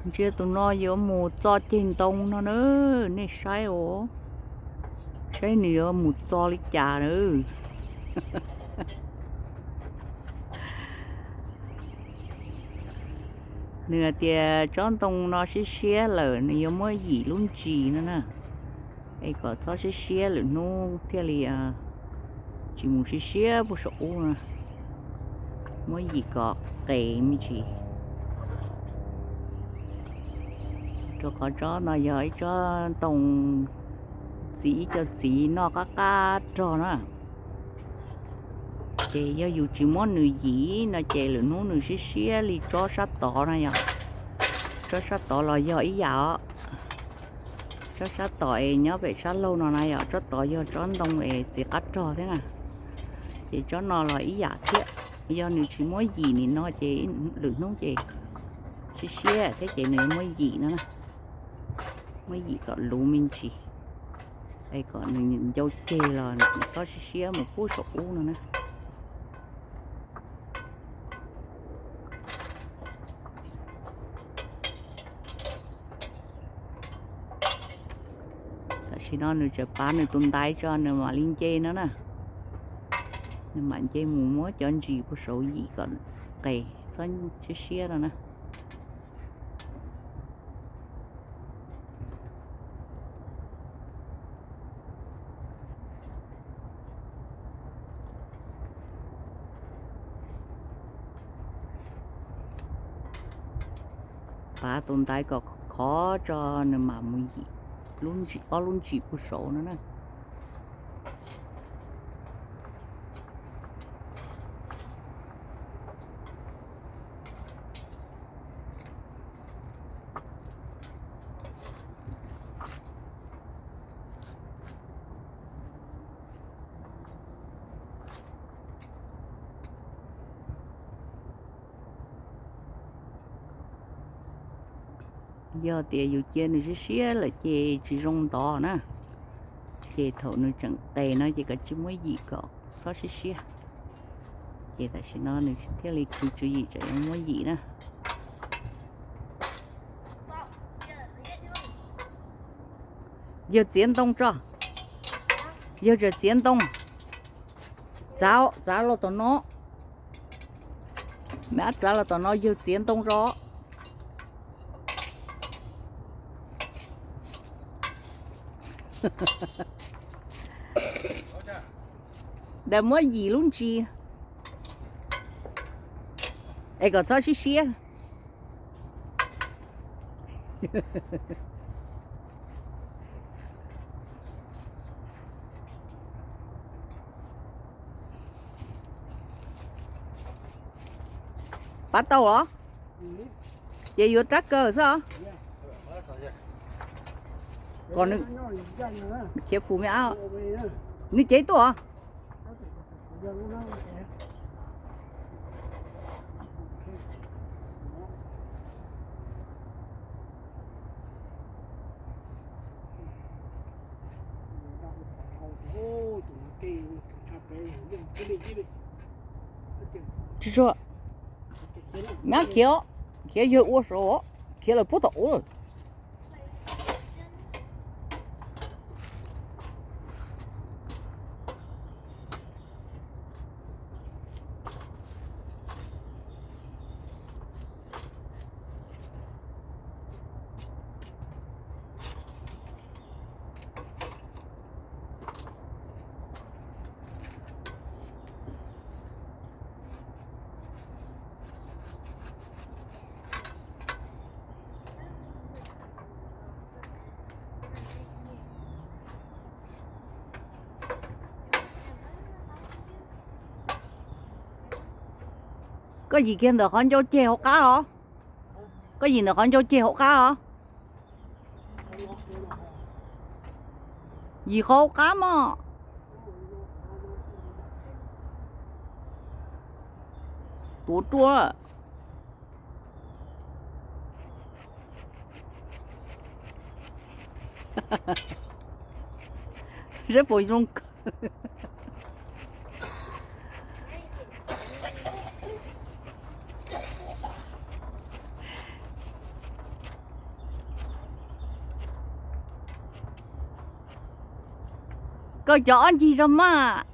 Ntsia tus no yuav mus txo ceg ntoo no na, nej saib os, saib nws yuav mus txo li cas na. Nws hais tias tsob ntoo no siab siab lawm, nws yuav muab yim lub ntsis no na, es kom txhob siab siab lwm hnub thiaj li tsis mus siab siab puag saum ub na. Muab yim kom qes me ntsis, rau qhov tsob no yog ib tsob ntoo txiv, ib co txiv noj qab qab rog na. Ces yog yus tsis muab nws yim no ces lwm hnub nws siab siab li tsob sab tod na yom. Tsob sab tod los yog ib yam os. Tsob sab tod es nyob pem sab laug no na yom, tsob tod yog tsob ntoo es txiv qab rog thiab na. Ces tsob no los ib yam thiab, yog nws tsis muab yim nim no ces lwm hnub ces siab siab thiab ces nws muab yim no na. Muab yim kom luv me ntsis, es kom nws ncau ceg los txhob siab siab mus puag saum ub no na. Tam sim no nws tseem pav nws tus ntaiv tso nws mam li nce no na. Nws mam nce mus muab cov ntsis puag saud yim kom qes txhob siab siab no na. Pav tus ntaiv kom khov tso nws mam mus yim ob lub ntsis puag saud no na. Yog tias yus cia nws siab siab lawm ces tsis zoo ntov na. Ces thaum nws tseem qes no ces kav tsij muab yim kom txhob siab siab. Ces tam sim no nws thiaj li khwv tswv yim tseem yuav muab yim na. Yawg txiav ntoo tso. Yawg tseem txiav ntoo. Txav, txav los tom no. Me ab, txav los tom no, yawg txiav ntoo tso. Ntawd muab yim lub ntsis es kom txhob siab siab. Pab tau los? Ces yuav rab kaw xwb os. Kom nws khiav fum me ab. Nws cev tuaj os. Tsuag tsuag, me ab khiav, khiav yawg ua saud, khiav lawm puag tom ub lawm. Koj yim kiag ntawm qhov ncau ceg hauv qab los? Koj yim ntawm qhov ncau ceg hauv qab los? Yim qhov hauv qab mog. Tuav ruaj. Saib puas zoo kawg. Koj cov ob ncig zog mas.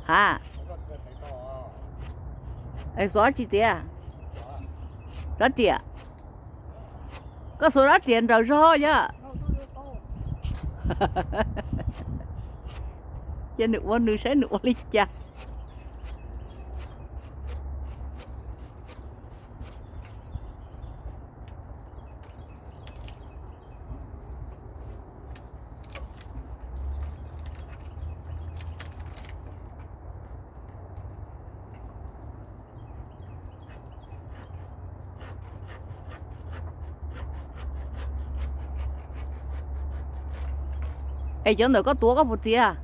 Ha, es xuav tsi tias? Rab riam. Koj xuav rab riam nrawm zog yog? Ces nws ua nws saib nws ua li cas. Es cov ntawm koj tuav koj puas txiav?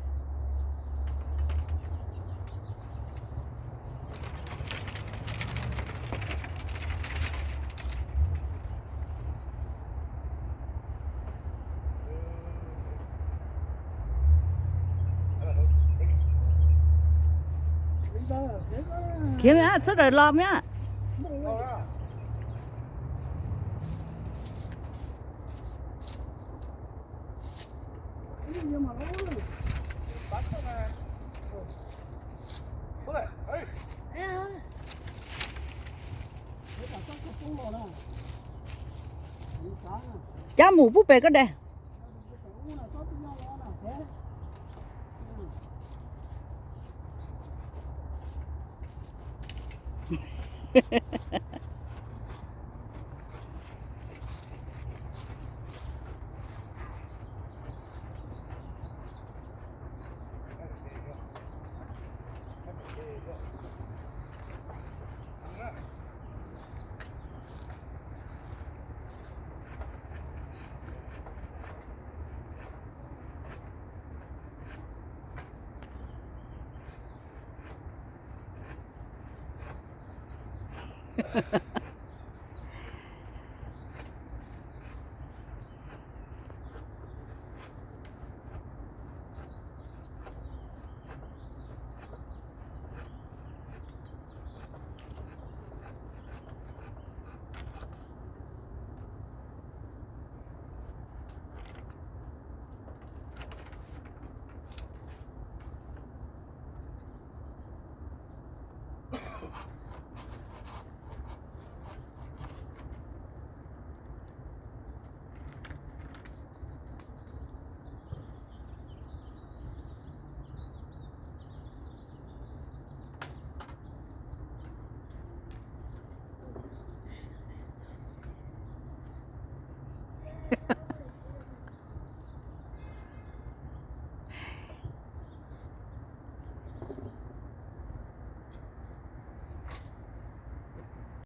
Khiav mas, txhob rawm los mas. Cab mus pub pem koj de.